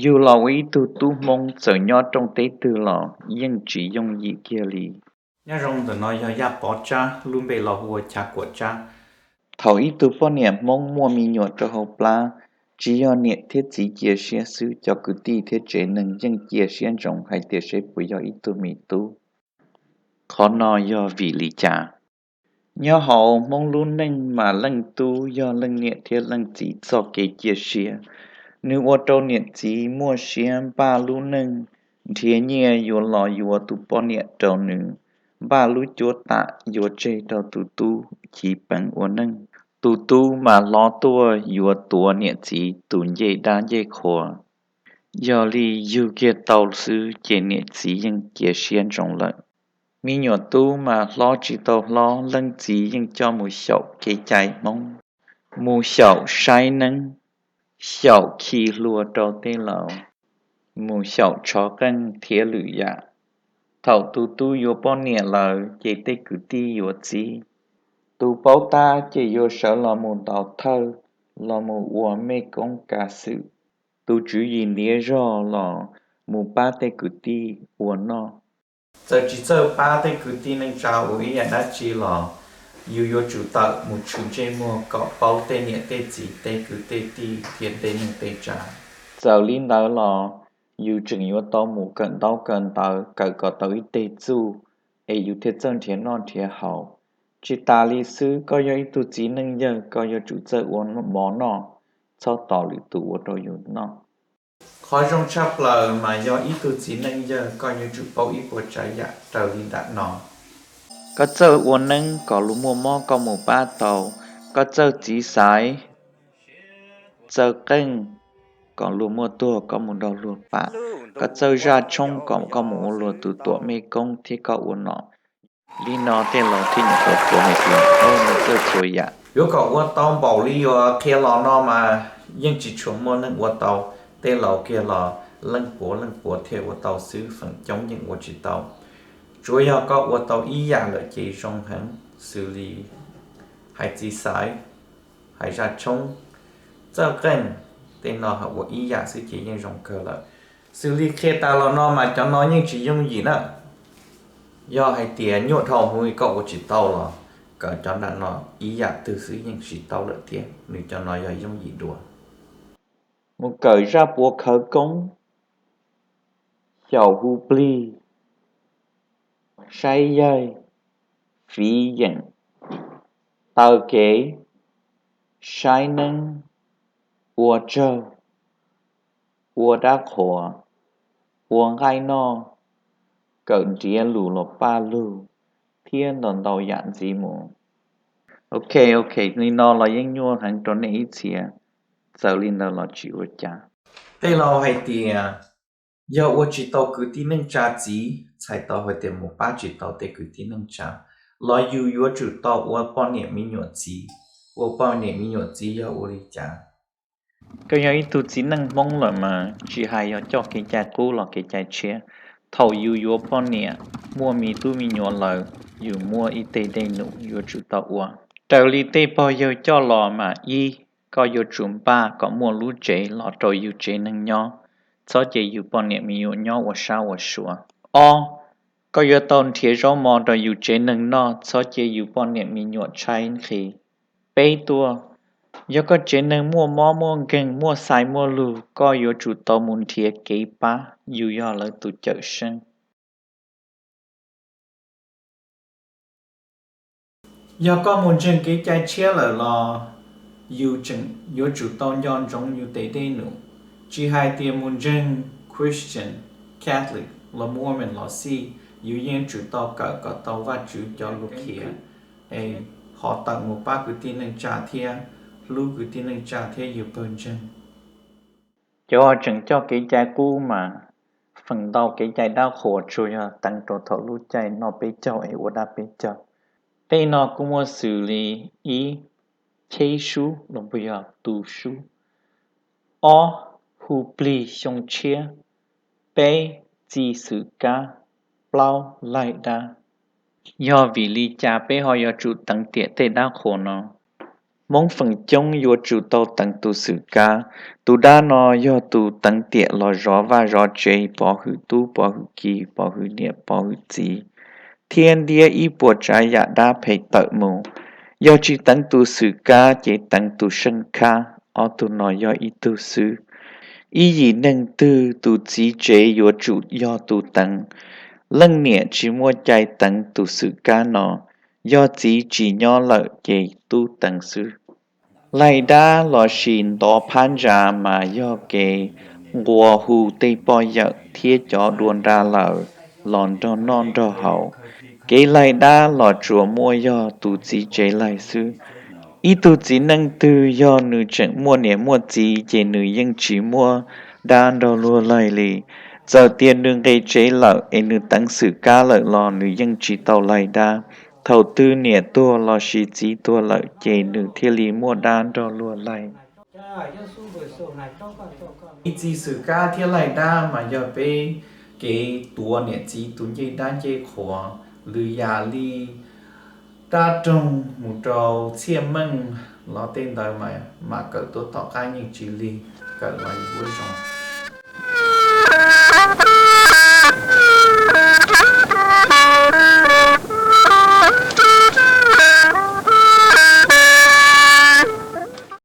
Yug los ua ib tug tub Hmoob txawm nyob rooj teb twg los yeej tsis yooj yim kiag li. Nyob zoo, ntawm no yog Yaj Pov Tsab, lub npe los hu ua Chav Kuam Tsab. Thaum ib tug poj niam Hmoob muaj me nyuam rau hauv plab, tsis yog niam thiab txiv cia siab xwb, cov kwv tij thiab tsev neeg yeej cia siab ntsoov hais tias seb puas yog ib tug me tub. Qhov no yog vim li cas? Nyob hauv Hmoob lub neej mas leej tub yog leej niam thiab leej txiv txoj kev cia siab. Nws ua rau niam txiv muaj siab npaj lub neej, nrhiav nyiaj yuav los yuav tus poj niam rau nws, npaj lub cuab tam yuav tseg rau tus tub chiv peev ua neej. Tus tub mas hlob tuaj yuav tuav niam txiv tus ncej dab ncej qhua. Yog li yug kiag tau xwb ces niam txiv yeej cia siab ntsoov lawm. Me nyuam tub mas hlob tsis tau hlob, leej txiv yeej coj mus xyaum kev cai Hmoob, mus xyaum saib neeb, xyaum khi hlua rau tej laus, mus xyaum tshov qeej thiab lwm yam. Thaum tus tub yuav poj niam lawm ces tej kwv tij yuav txib. Tus paub tab ces yuav sawv los mus ntaus thawj, los mus ua mej koob kav xwm. Tus tswv yim ntiav zog los mus pab tej kwv tij ua noj. Txawm tsis txawj pab tej kwv tij neej tsa ua ib yam dab tsi los yus yuav tsum tawm mus tshwm ntsej muag kom paub tej niam tej txiv tej kwv tej tij thiab tej neej tej tsa. Txawm li ntawd los yus tseem yuav tau mus kawm ntaub kawm ntawv kawm kom tau ib teg txuj es yus thiaj txawj nrhiav noj nrhiav haus. Tsis tas li xwb, koj yog ib tug txiv neej yawg koj yuav tsum txawj ua mov noj, txhob tos lwm tus ua rau yus noj. Qhov zoo tshaj plaws mas yog ib tug txiv neej yawg koj yuav tsum paub ib puas tsav yam raws li nram no. Koj txawj ua neeb kom luag muaj mob koj mus pab tau, koj txawj txiv xaiv, txawj qeej kom luag muaj tuag koj mus nrog luag pam, koj txawj zaj tshoob kom koj mus ua luag tus tuam mej koob thiab koj ua nom. Li no tej laus thiaj nyuam qhuav hais tias, o, nws txawj txhua yam. Yuav kom ua tau npaum li yuav qhia los no mas yeej tsis tshua muaj neeg ua tau. Tej laus kiag los leej puav leej puav thiaj ua tau xwb, feem coob yeej ua tsis tau. Tsuav yog koj ua tau ib yam lawm ces zoo heev, xws li hais txiv xaiv, hais zaj tshoob, txawj qeej, tej no ua ib yam xwb ces yeej zoo kawg lawm. Xws li qhia tas los no mas cov no yeej tsis yooj yim na. Yog hais tias nyuaj dhau hwv koj ua tsis tau los kawm cov nram no ib yam twg xwb yeej tsis tau lawm thiab, nws cov no yog yooj yim dua. Mus kawm zaj puav khawv koob, xyaum hu plig, saib yaig, fiv yeem, taw kev, saib neeb, ua tsaug, ua dab qhuas, ua nqaij noj, kawm nrhiav lus los paj lug, thiab ntau ntau yam ntxiv mus. Ok, ok, li no los yeej nyuaj heev rau nej ib txhia, txawm li ntawd los tsis ua cas. Tej laus hais tias yog ua tsis tau kwv tij neej tsa txiv, txhais tau hais tias mus pab tsis tau tej kwv tij neej tsa, los yus yuav tsum tau ua poj niam me nyuam txiv. Ua poj niam me nyuam txiv yog ua li cas? Koj yog ib tug txiv neej Hmoob lawm mas tsis hais yog coj kev cai qub los kev cai tshiab, thaum yus yuav poj niam muaj me tub me nyuam lawm, yus muaj ib teg dej num yuav tsum tau ua. Raws li tej pog yawg coj los mas ib, koj yuav tsum npaj kom muaj lub tsev los rau yus tsev neeg nyob, txhob cia yus poj niam me nyuam nyob ua sab ua sua. Ob, koj yuav tau nrhiav zaub mov rau yus tsev neeg noj, txhob cia yus poj niam me nyuam tshaib nqhis. Peb tuaj, yog koj tsev neeg muaj mob muaj nkeeg muaj xais muaj lug, koj yuav tsum tau mus nrhiav kev pab, yus yog lawv tus cawm seej. Yog koj mus ntseeg kev cai tshiab lawm los yus tseem yuav tsum tau nco ntsoov yus tes dej num. Tsis hais tias mus ntseeg Christian, Catholic los Mormon los xij, yus yeej tsum tau kawm kom tau Vajtswv cov lus qhia, es ho tawm mus pab kwv tij neej tsa thiab hlub kwv tij neej tsa thiab yus pawg ntseeg. Cov tseem coj kev cai qub mas feem ntau kev cai dab qhuas tsuas yog teev rau thaum lub caij noj peb caug es ua dab peb caug. Tej no kuj muaj xws li ib, cheb sub los puas yog tu sub. Ob, hu plig xyoo tshiab. Peb, txi xwm kab. Plaub, laig dab. Yog vim li cas peb ho yuav tsum teev tiam tej dab qhuas no? Hmoob feem coob yuav tsum tau teev tus xwm kab. Tus dab no yog tus teev tiam los zov vaj zov tsev, pov hwm tub pov hwm ki, pov hwm niam pov hwm txiv, thiab ntiab ib puas tsav yam dab phem tawm mus. Yog tsis teev tus xwm kab ces teev tus seej khab, ob tug no yog ib tug xwb. Ib yim neeg twg tus txiv tsev yuav tsum yog tus teev. Leej niam tsis muaj cai teev tus xwm kab no, yog txiv tsis nyob lawm ces tub teev xwb. Laig dab lossis ntov phab ntsa mas yog kev nquas hu tej poj yawm thiab cov dua nra lawm los nrog noj nrog haus. Kev laig dab los tsuas muaj yog tus txiv tsev laig xwb. Ib tug txiv neej twg yog nws tseem muaj niam muaj txiv ces nws yeej tsis muab dab nrog luag laig li. Txawm tias nws nqis tsev lawm es nws teev xwm kab lawm los nws yeej tsis tau laig dab. Thaum twg niam tuag lossis txiv tuag lawm ces nws thiaj li muaj dab nrog luag laig. Ib txij xwm kab thiab laig dab mas yog peb kev tuav niam txiv tus ncej dab ncej qhuas, lwm yam li dab roog mus rau txhiaj meej los tej ntawd mas kawm tuaj tom qab yeej tsis lig kawm los yuav zoo.